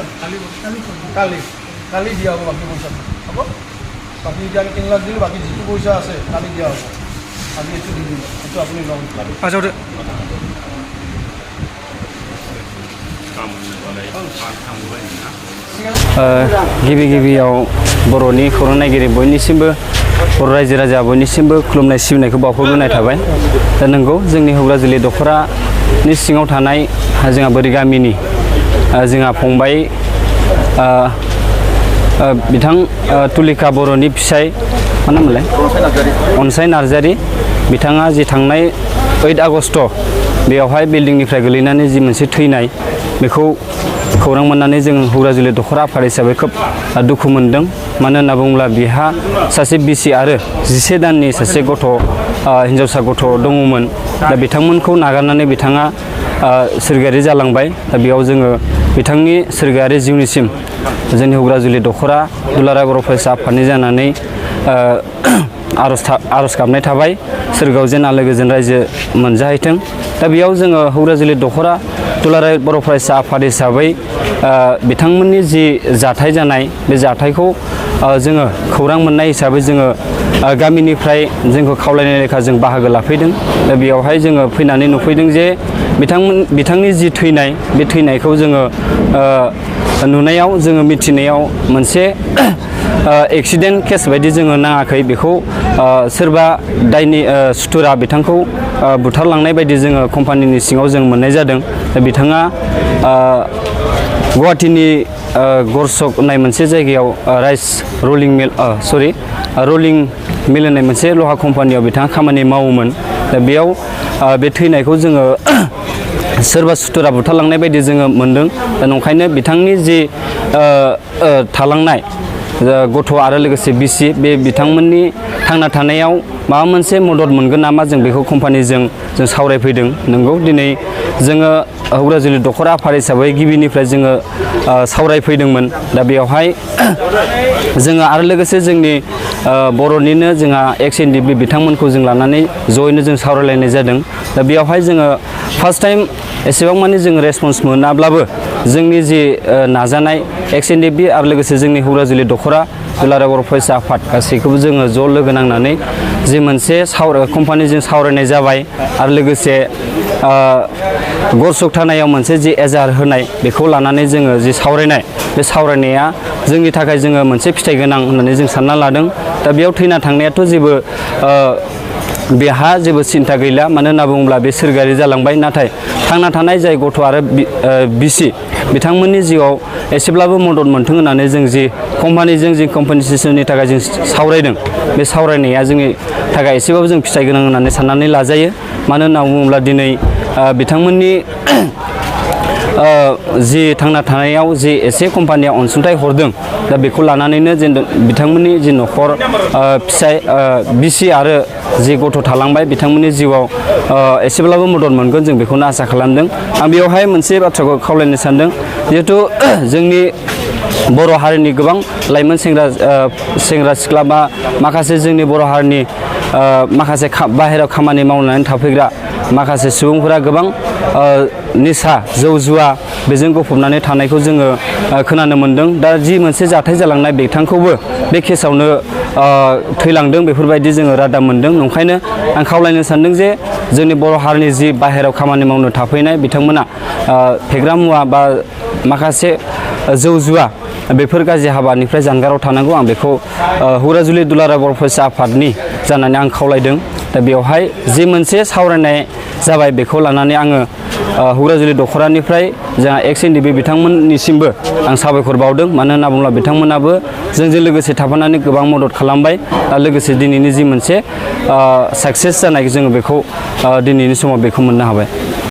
বলছেন কালি কালি দিয়া হবো বাকি পয়সা হব বাকি যে আমি 3 লাখ দিলে বাকি যেটু পয়সা আছে কালি দিয়া হবো আমি একটু দিয়ে দিন একটু আপনি লন আচ্ছা ওটা गिबि गिबियाव बर'नि खौरां नायगिरि बयनिसिमबो बर' रायजो राजा बयनिसिमबो खुलुमनाय सिबिनायखौ बावहरग्रोनाय थाबाय दा नंगौ जोंनि हुग्राजुलि दख'रानि सिङाव थानाय जोंहा बोरि गामिनि जोंहा फंबाय बिथां तुलिका बर'नि फिसाय मा नाममोनलाय अनसाय नार्जारि बिथाङा जि थांनाय 8 आगस्ट बेयावहाय बिल्डिंनिफ्राय गोलैनानै जि मोनसे थैनाय बेखौ खौरां मोननानै जों हुग्राजुलि दख'रा आफाद हिसाबै खोब दुखु मोनदों मानो होनना बुङोब्ला बिहा सासे बिसि आरो 11 दाननि सासे गथ' हिन्जावसा गथ' दङमोन दा बिथांमोनखौ नागारनानै बिथाङा सोरगोयारि जालांबाय दा बेयाव जोङो बिथांनि सोरगोयारि जिउनिसिम जोंनि हुग्राजुलि दख'रा दुलाराय बर' फरायसा आफादनि जानानै आर'ज गाबनाय थाबाय सोरगोआव जेन आलो गोजोन रायजो मोनजाहैथों दा बेयाव जोङो हुग्राजुलि दख'रा दुलाराय बर' फरायसा आफाद हिसाबै बिथांमोननि जि जाथाय जानाय बे जाथायखौ जोङो खौरां मोननाय हिसाबै जोङो गामिनिफ्राय जोंखौ खावलायनाय लेखा जों बाहागो लाफैदों दा बेयावहाय जोङो फैनानै नुफैदों जे बिथांनि जि थैनाय बे थैनायखौ जोङो नुनायाव जोङो मिथिनायाव मोनसे एक्सिडेन्ट केस बायदि जोङो नाङाखै बेखौ सोरबा दायनि सुथुरा बिथांखौ बुथारलांनाय बायदि जोङो कम्पानिनि सिङाव जों मोननाय जादों दा बिथाङा गुवाहाटीनि गरसक होननाय मोनसे जायगायाव राइस रलिं मिल होननाय मोनसे लहा कम्पानियाव बिथाङा खामानि मावोमोन दा बेयाव बे थैनायखौ जोङो सोरबा सुथुरा बुथारलांनाय बायदि जोङो मोनदों दा नंखायनो बिथांनि जि थालांनाय गथ' आरो लोगोसे बिसि बे बिथांमोननि थांना थानायाव माबा मोनसे मदद मोनगोन नामा जों बेखौ कम्पानिजों जों सावरायफैदों नंगौ दिनै जोङो हुग्राजुलि दख'रा आफाद हिसाबै गिबिनिफ्राय जोङो सावरायफैदोंमोन दा बेयावहाय जोङो आरो लोगोसे जोंनि बर'निनो जोंहा एक्स एनडिबि बिथांमोनखौ जों लानानै जयैनो जों सावरायलायनाय जादों दा बेयावहाय जोङो फार्स्ट टाइम एसेबां मानि जों रेसपन्स मोनाब्लाबो जोंनि जि नाजानाय एक्स एनडिबि आरो लोगोसे जोंनि हुग्राजुलि दख'रा दुलाराय बर' फरायसा आफाद गासैखौबो जोङो ज' लोगो नांनानै जि मोनसे कम्पानिजों सावरायनाय जाबाय आरो लोगोसे गरसक थानायाव मोनसे जि एजार होनाय बेखौ लानानै जोङो जि सावरायनाय बे सावरायनाया जोंनि थाखाय जोङो मोनसे फिथाइ गोनां होननानै जों सानना लादों दा बेयाव थैना थांनायाथ' जेबो बेहा जेबो सिन्था गैला मानो होनना बुङोब्ला बे सोरगोयारि जालांबाय नाथाय थांना थानाय जाय गथ' आरो बिसि बिथांमोननि जिउआव एसेब्लाबो मदद मोनथों होननानै जों जि कम्पानिजों जि कम्पेनसेसननि थाखाय जों सावरायदों बे सावरायनाया जोंनि थाखाय एसेबाबो जों फिथाइ गोनां होननानै साननानै लाजायो मानो होनना बुङोब्ला दिनै बिथांमोननि जि थांना थानायाव जि एसे कम्पानिया अनसुंथाइ हरदों दा बेखौ लानानैनो जेन बिथांमोननि जि न'खर फिसाय बिसि आरो जि गथ' थालांबाय बिथांमोननि जिउआव एसेब्लाबो मदद मोनगोन जों बेखौनो आसा खालामदों आं बेवहाय मोनसे बाथ्राखौ खावलायनो सानदों जिहेथु जोंनि बर' हारिनि गोबां लाइमोन सेंग्रा सिख्ला बा माखासे जोंनि बर' हारिनि माखासे बाहेरायाव खामानि मावनानै थाफैग्रा माखासे सुबुंफोरा गोबां निसा जौ जुवा बेजों गफबनानै थानायखौ जोङो खोनानो मोनदों दा जि मोनसे जाथाय जालांनाय बिथांखौबो बे केसावनो थैलांदों बेफोरबायदि जोङो रादाब मोनदों नंखायनो आं खावलायनो सानदों जे जोंनि बर' हारिनि जि बाहेरायाव खामानि मावनो थाफैनाय बिथांमोना फेग्रा मुवा बा माखासे जौ जुवा बेफोर गाज्रि हाबानिफ्राय जानगाराव थानांगौ आं बेखौ हुग्राजुलि दुलाराय बर' फरायसा आफादनि जानानै आं खावलायदों दा बेवहाय जि मोनसे सावरायनाय जाबाय बेखौ लानानै आङो हुग्राजुलि दख'रानिफ्राय जोंहा एक्स एनडिबि बिथांमोननिसिमबो आं साबायखर बावदों मानो होनना बुङोब्ला बिथांमोनाबो जोंजों लोगोसे थाफानानै गोबां मदद खालामबाय लोगोसे दिनैनि जि मोनसे साक्सेस जानाय जोङो बेखौ दिनैनि समाव बेखौ मोननो हाबाय